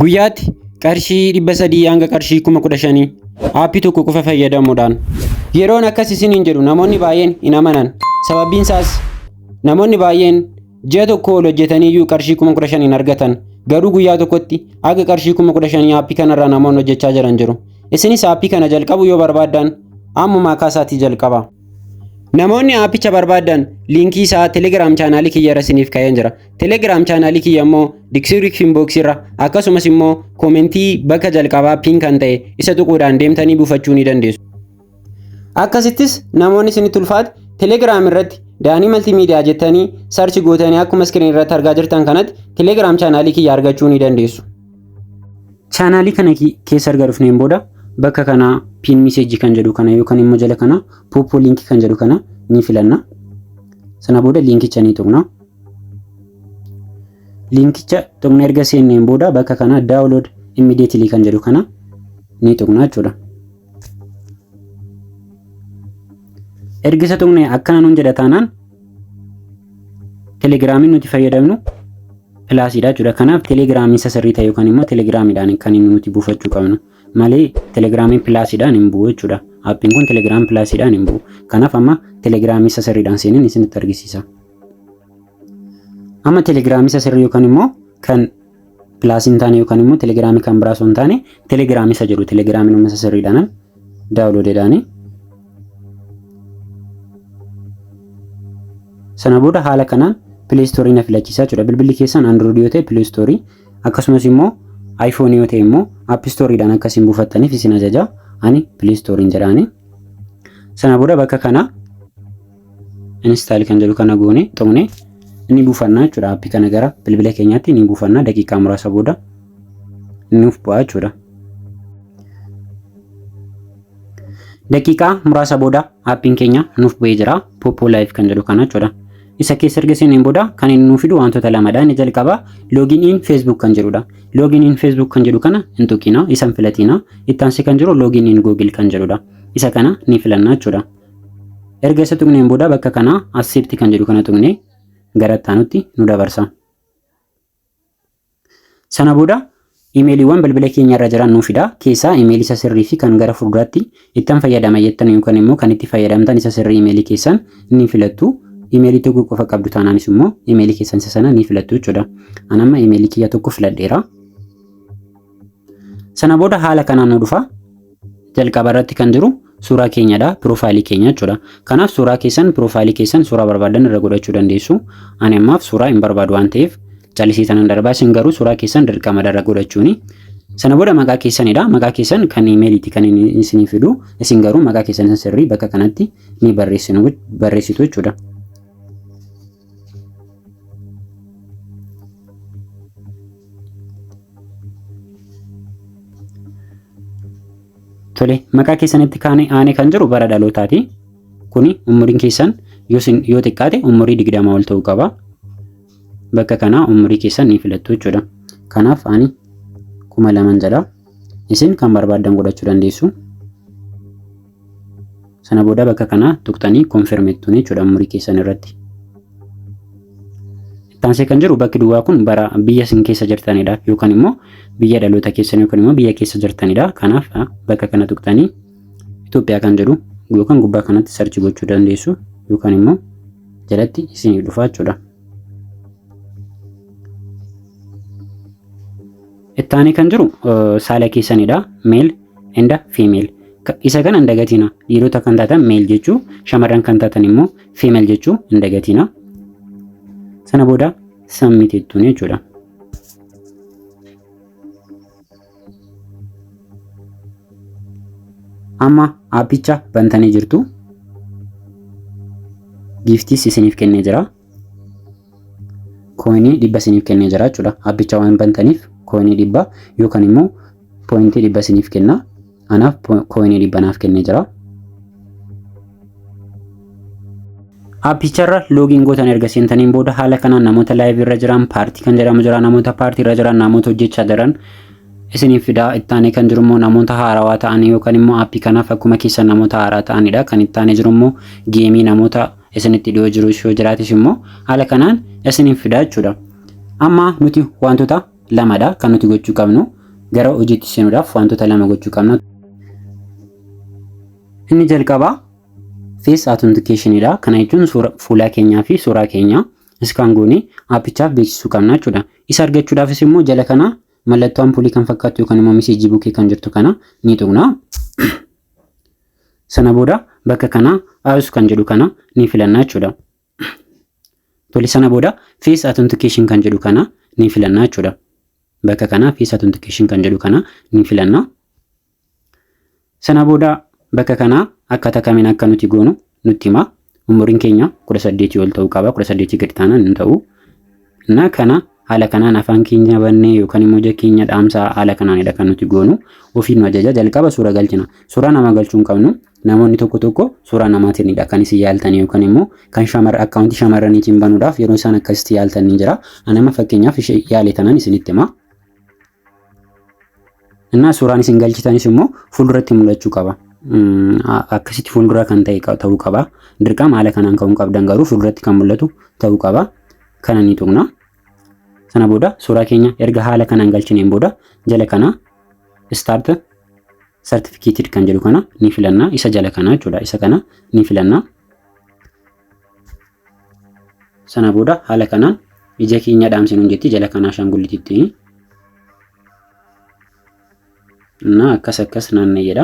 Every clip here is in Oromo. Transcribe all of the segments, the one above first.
Guyyaatti qarshii 300 hanga qarshii 15,000 aappii tokko qofa fayyadamuudhaan. Yeroon akkas isiniin jedhu namoonni baay'een hin amanan. Sababbiin isaas namoonni baay'een ji'a tokko ol hojjetanii iyyuu qarshii 15,000 hin argatan. Garuu guyyaa tokkotti haga qarshii 15,000 aappii kanarraa namoonni hojjechaa jiran jiru. Isinis aappii kana jalqabuu yoo barbaaddan ammumaa kaasaatii jalqaba. Namoonni aappicha barbaaddan liinkii isaa Telegram chaanaalii kiyya irra isiniif ka'een jira. Telegram chaanaalii kiyya immoo description box irra akkasumas immoo koomentii bakka jalqabaa pin kan ta'e isa tuquudhaan deemtanii buufachuu ni dandeessu. Akkasittis namoonni isinitti ulfaate Telegram irratti Daanii Maltiimiidiyaa jettanii search gootanii akkuma screen irratti argaa jirtan kanatti Telegram chaanaalii kiyya argachuu ni dandeessu. Chaanaalii kana keessa erga dhufneen booda bakka kana pin message kan jedhu kana yookaan immoo jala kana popo link kan jedhu kana ni filanna. Sana booda liinkicha ni tuqna. Liinkicha tuqna erga seenneen booda bakka kana download immediately kan jedhu kana ni tuqna jechuudha. Erga isa tuqne akkana nuun jedha taanaan telegiraamiin nuti fayyadamnu pilaasiidha jechuudha. Kanaaf telegiraamii isa sirrii ta'e yookaan immoo telegiraamiidhaan kan inni nuti buufachuu qabnu malee telegiraamiin pilaasiidhaan hin bu'u jechuudha. Aappiin kun telegiraam pilaasiidhaan hin bu'u. Kanaaf amma telegiraamii isa sirriidhaan seeneen isinitti argisiisa. Amma telegiraamii isa sirrii yookaan immoo kan pilaasii hin taane yookaan immoo telegiraamii kan biraa osoo hin taane telegiraamii isa jedhu telegiraamiin isa sirriidhaan daawunloodedhaani. Sana booda haala kanaan Play Store na filachiisaa jechuudha. Bilbilli keessan Android yoo ta'e Play Store akkasumas immoo iPhone yoo ta'e immoo App Store dhaan akka isin buufattaniif isin ajaja. Ani Play Store jedhaani. Sana booda bakka kana install kan jedhu kana goone tuqne ni buufanna jechuudha. Aappii kana gara bilbila keenyaatti ni buufanna daqiiqaa muraasa booda nuuf bu'a jechuudha. Daqiiqaa muraasa booda aappiin keenya nuuf bu'ee jira. Poppo Live kan jedhu kana jechuudha. Isa keessa erga seenneen booda kan inni nuuf fidu wantoota lamadha. Inni jalqaba login in Facebook kan jedhudha. Login in Facebook kan jedhu kana hin tuqina, isa hin filatina. Itti aansee kan jiru login in Google kan jedhudha. Isa kana ni filanna jechuudha. Erga isa tuqneen booda bakka kana accept kan jedhu kana tuqnee gara itti aanutti nu dabarsa. Sana booda imeeliiwwan bilbila keenya irra jiran nuu fida. Keessaa imeelii isa sirrii fi kan gara fuulduraatti ittan fayyadama jettan yookaan immoo kan itti fayyadamtan isa sirrii imeelii keessan ni filattu. Imeelii tokko qofa qabdu taanaanis immoo imeelii keessan isa sana ni filattu jechuudha. An amma imeelii kiyya tokko filadheera. Sana booda haala kanaan nu dhufa. Jalqaba irratti kan jiru suuraa keenyadha, piroofaayilii keenya jechuudha. Kanaaf suuraa keessan piroofaayilii keessan suuraa barbaadan irra godhachuu dandeessu. Ani ammaaf suuraa hin barbaadu waan ta'eef callisii tanan darbaa isin garuu suuraa keessan dirqama irra godhachuuni. Sana booda maqaa keessanidha. Maqaa keessan kan imeeliiti kan inni isinii fidu. Isin garuu maqaa keessan isa sirrii bakka kanatti ni barreessitu jechuudha. Tole, maqaa keessanitti kaane aanee kan jiru bara dhalootaati. Kuni umuriin keessan yoo isin yoo xiqqaate umurii 20 ol ta'uu qaba. Bakka kanaa umurii keessan ni filattu jechuudha. Kanaaf ani 2000 jedha. Isin kan barbaaddan godhachuu dandeessu. Sana booda bakka kanaa tuqxanii confirm jettuun jechuudha umurii keessan irratti. Ittaansee kan jiru bakki duwwaa kun bara biyya isin keessa jirtanidha yookaan immoo biyya dhaloota keessan yookaan immoo biyya keessa jirtanidha. Kanaaf bakka kana tuqxanii Itoophiyaa kan jedhu yookaan gubbaa kanatti sarchi gochuu dandeessu yookaan immoo jalatti isinii dhufa jechuudha. Ittaanee kan jiru saala keessanidha. Male and female. Isa kana hin dagatina. Dhiirota kan taatan male jechuu, shamarran kan taatan immoo female jechuu hin dagatina. Sana booda submit jettuun jechuudha. Amma aappicha bantanii jirtu. Giiftiis isiniif kennee jira. Kooyinii 100 isiniif kennee jira jechuudha. Aappicha waan bantaniif kooyinii 100 yookaan immoo pooyintii 100 isiniif kenna. Anaaf kooyinii 100 naaf kennee jira. Aappicharra loogiin gootan erga seentaniin booda haala kanaan namoota laayiv irra jiran paartii kan jedhamu jira namoota paartii irra jiran namoota hojjechaa jiran isiniif fidaa itti aanee kan jiru immoo namoota haarawaa ta'anii yookaan immoo aappii kanaaf akkuma keessan namoota haaraa ta'anidha kan itti aanee jiru immoo geemii namoota isinitti dhiyoo jiru yoo jiraates immoo haala kanaan isiniif fidaa jechuudha. Amma nuti wantoota Lamadha kan nuti gochuu qabnu. Gara hojiitti seenuudhaaf wantoota lama gochuu qabna. Inni jalqabaa face authenticationidha. Kana jechuun fuula keenyaa fi suuraa keenya scan goonee aappichaaf beeksisuu qabna jechuudha. Isa argachuudhaafis immoo jala kana mallattoo ampuulii kan fakkaattu yookaan immoo message bukkee kan jirtu kana ni tuqna. Sana booda bakka kana iOS kan jedhu kana ni filanna jechuudha. Tole, sana booda face authentication kan jedhu kana ni filanna jechuudha. Bakka kana face authentication kan jedhu kana ni filanna. Sana booda bakka kana akkaataa kamiin akka nuti goonu nutti hima. Umuriin keenya 18 ol ta'uu qaba. 18 gadi taanaan hin ta'u. Na kana haala kanaan afaan keenya bannee yookaan immoo ija keenya dhaamsaa haala kanaanidha kan nuti goonu. Ofiin nu ajaja. Jalqaba suura galchina. Suuraa namaa galchuu hin qabnu. Namoonni tokko tokko suuraa namaatiinidha kan isin yaaltanii yookaan immoo kan shamara akkaawuntii shamarraniitiin banuudhaaf yeroo isaan akkasitti yaaltan ni jira. Ani amma fakkeenyaaf ishee yaale tanan isinitti hima. Innaa suuraan isin galchitanis immoo fuulduratti mul'achuu qaba. Akkasitti fuuldura kan ta'e ta'uu qaba. Dirqama haala kanaan ka'uu qabdan, garuu fuulduratti kan mul'atu ta'uu qaba. Kana ni tuqna. Sana booda suuraa keenya erga haala kanaan galchineen booda jala kana start certificated kan jedhu kana ni filanna. Isa jala kana jechuudha. Isa kana ni filanna. Sana booda haala kanaan ija keenya dhaamsinuun jetti jala kanaa ashaangulititti. እና akkas akkas naanna'e jedha.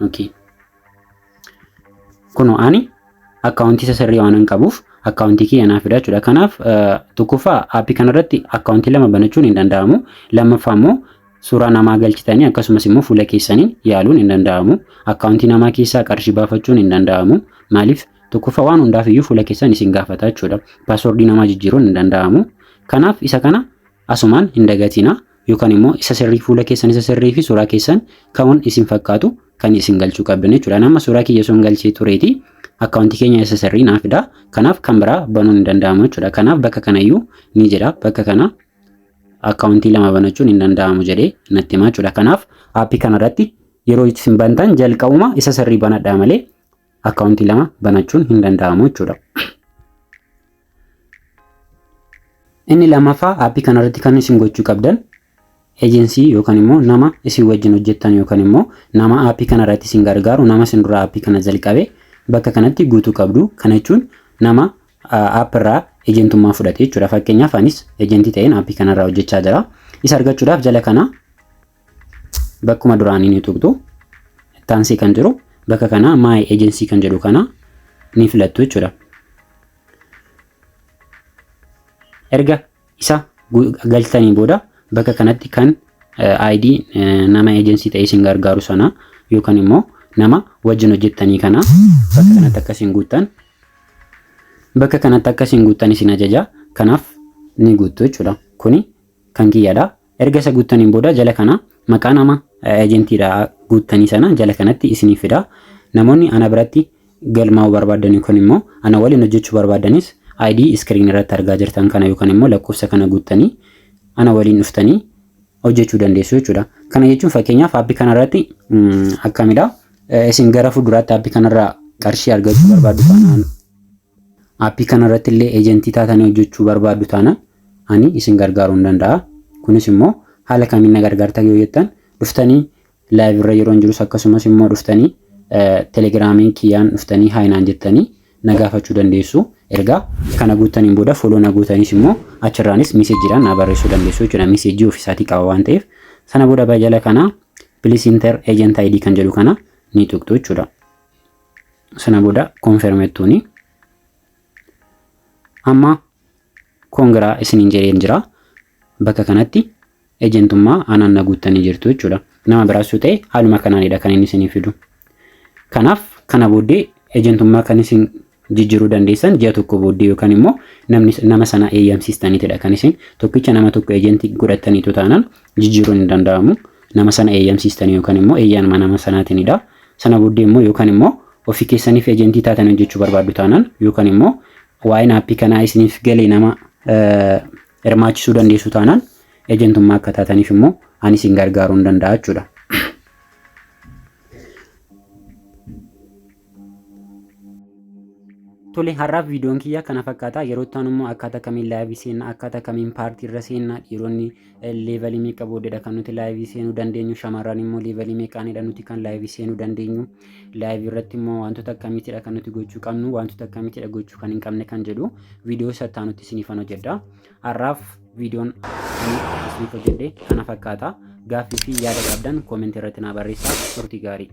Okay. Kunoo ani akkaawuntii isa sirrii waan hin qabuuf akkaawuntii kiyya naa fida jechuudha. Kanaaf tokkoffaa aappii kanarratti akkaawuntii lama banachuun hin danda'amu. Lammaffaa immoo suuraa namaa galchitanii akkasumas immoo fuula keessaniin yaaluun hin danda'amu. Akkaawuntii namaa keessaa qarshii baafachuun hin danda'amu. Maaliif? Tokkoffaa waan hundaaf iyyuu fuula keessan isin gaafata jechuudha. Paaswordii namaa jijjiiruun hin danda'amu. Kanaaf isa kana asumaan hin dagatina, yookaan immoo isa sirrii, fuula keessan isa sirrii fi suuraa keessan kan isin fakkaatu kan isin galchuu qabdan jechuudha. Nama suuraa kiyya osoo hin galchee tureeti akkaawuntii keenya isa sirrii naa fida. Kanaaf kan biraa banuun hin danda'amu jechuudha. Kanaaf bakka kanayyuu ni jedha, bakka kana akkaawuntii lama banachuun hin danda'amu jedhee natti hima jechuudha. Kanaaf aappii kanarratti yeroo isin bantan jalqabuma isa sirrii banadhaa malee akkaawuntii lama banachuun hin danda'amu jechuudha. Inni lammaffaa aappii kanarratti kan isin gochuu qabdan eejensii yookaan immoo nama isin wajjin hojjettan yookaan immoo nama aappii kanarratti isin gargaaru, nama isin dura aappii kana jalqabe bakka kanatti guutuu qabdu. Kana jechuun nama aappii irraa eejentummaa fudhate jechuudha. Fakkeenyaaf anis eejentii ta'een aappii kanarraa hojjechaa jira. Isa argachuudhaaf jala kana bakkuma duraanii ni tuqxu. Taansii kan jiru bakka kana my agency kan jedhu kana ni filattu jechuudha. Erga isa galtanii booda bakka kanatti kan ID nama eejensii ta'ee isin gargaaru sana yookaan immoo nama wajjin hojjettanii kana bakka kanatti akka isin guuttan isin ajaja. Kanaaf ni guuttu jechuudha. Kuni kan kiyyaadha. Erga isa guuttaniin booda jala kana maqaa nama eejentiidha guuttanii sana jala kanatti isinii fida. Namoonni ana biratti galmaa'uu barbaadan yookaan immoo ana waliin hojjechuu barbaadanis ID screen irratti argaa jirtan kana yookaan immoo lakkoofsa kana guuttanii ana waliin dhuftanii hojjechuu dandeessu jechuudha. Kana jechuun fakkeenyaaf aappii kanarratti akkamidha? Isin gara fuulduraatti aappii kanarraa qarshii argachuu barbaaddu taanaan, aappii kanarratti illee eejentii taatanii hojjechuu barbaaddu taanaan, ani isin gargaaruu hin danda'a. Kunis immoo haala kamiin na gargaarta yoo jettan, dhuftanii live irra yeroo jirus, akkasumas immoo dhuftanii telegiraamii kiyyaan dhuftanii hi naan jettanii na gaafachuu dandeessu. Ergaa kana guuttaniin booda follow na guutanis immoo achirraanis miseejiidhaan na barreessuu dandeessu jechuudha. Miseejii ofiisaatii qaba waan ta'eef. Sana booda jala kana please enter agent ID kan jedhu kana ni tuqxu jechuudha. Sana booda confirm jettuuni. Amma congra isiniin jedheen jira. Bakka kanatti ejentummaa anaan na guuttanii jirtu jechuudha. Nama biraas yoo ta'e haaluma kanaanidha kan inni isinii fidu. Kanaaf kana booddee ejentummaa kan isin jijjiiruu dandeessan ji'a tokko booddee yookaan immoo namni nama sana eeyyamsiistaniitidha kan isin tokkicha nama tokko ejentii godhattaniitu taanaan jijjiiruun hin danda'amu. Nama sana eeyyamsiistanii yookaan immoo eeyyama nama sanaatiinidha. Sana booddee immoo yookaan immoo ofii keessaniif ejentii taatanii hojjechuu barbaaddu taanaan, yookaan immoo waa'een aappii kanaa isiniif galee nama hirmaachisuu dandeessu taanaan, ejentummaa akka taataniif immoo ani isin gargaaruu hin danda'a jechuudha. Tole, har'aaf viidiyoon kiyya kana fakkaata. Yeroo itti aanu immoo akkaataa kamiin live seenna, akkaataa kamiin party irra seenna, dhiironni level meeqa booddeedha kan nuti live seenuu dandeenyu, shamarran immoo level meeqaanidha nuti kan live seenuu dandeenyu, live irratti immoo wantoota akkamiitidha kan nuti gochuu qabnu, wantoota akkamiitidha gochuu kan hin qabne kan jedhu viidiyoo isa itti aanutti isiniifan hojjedha. Har'aaf viidiyoon ani isiniif hojjedhe kana fakkaata. Gaaffii fi yaada qabdan comment irratti naa barreessaa. Turtii gaarii.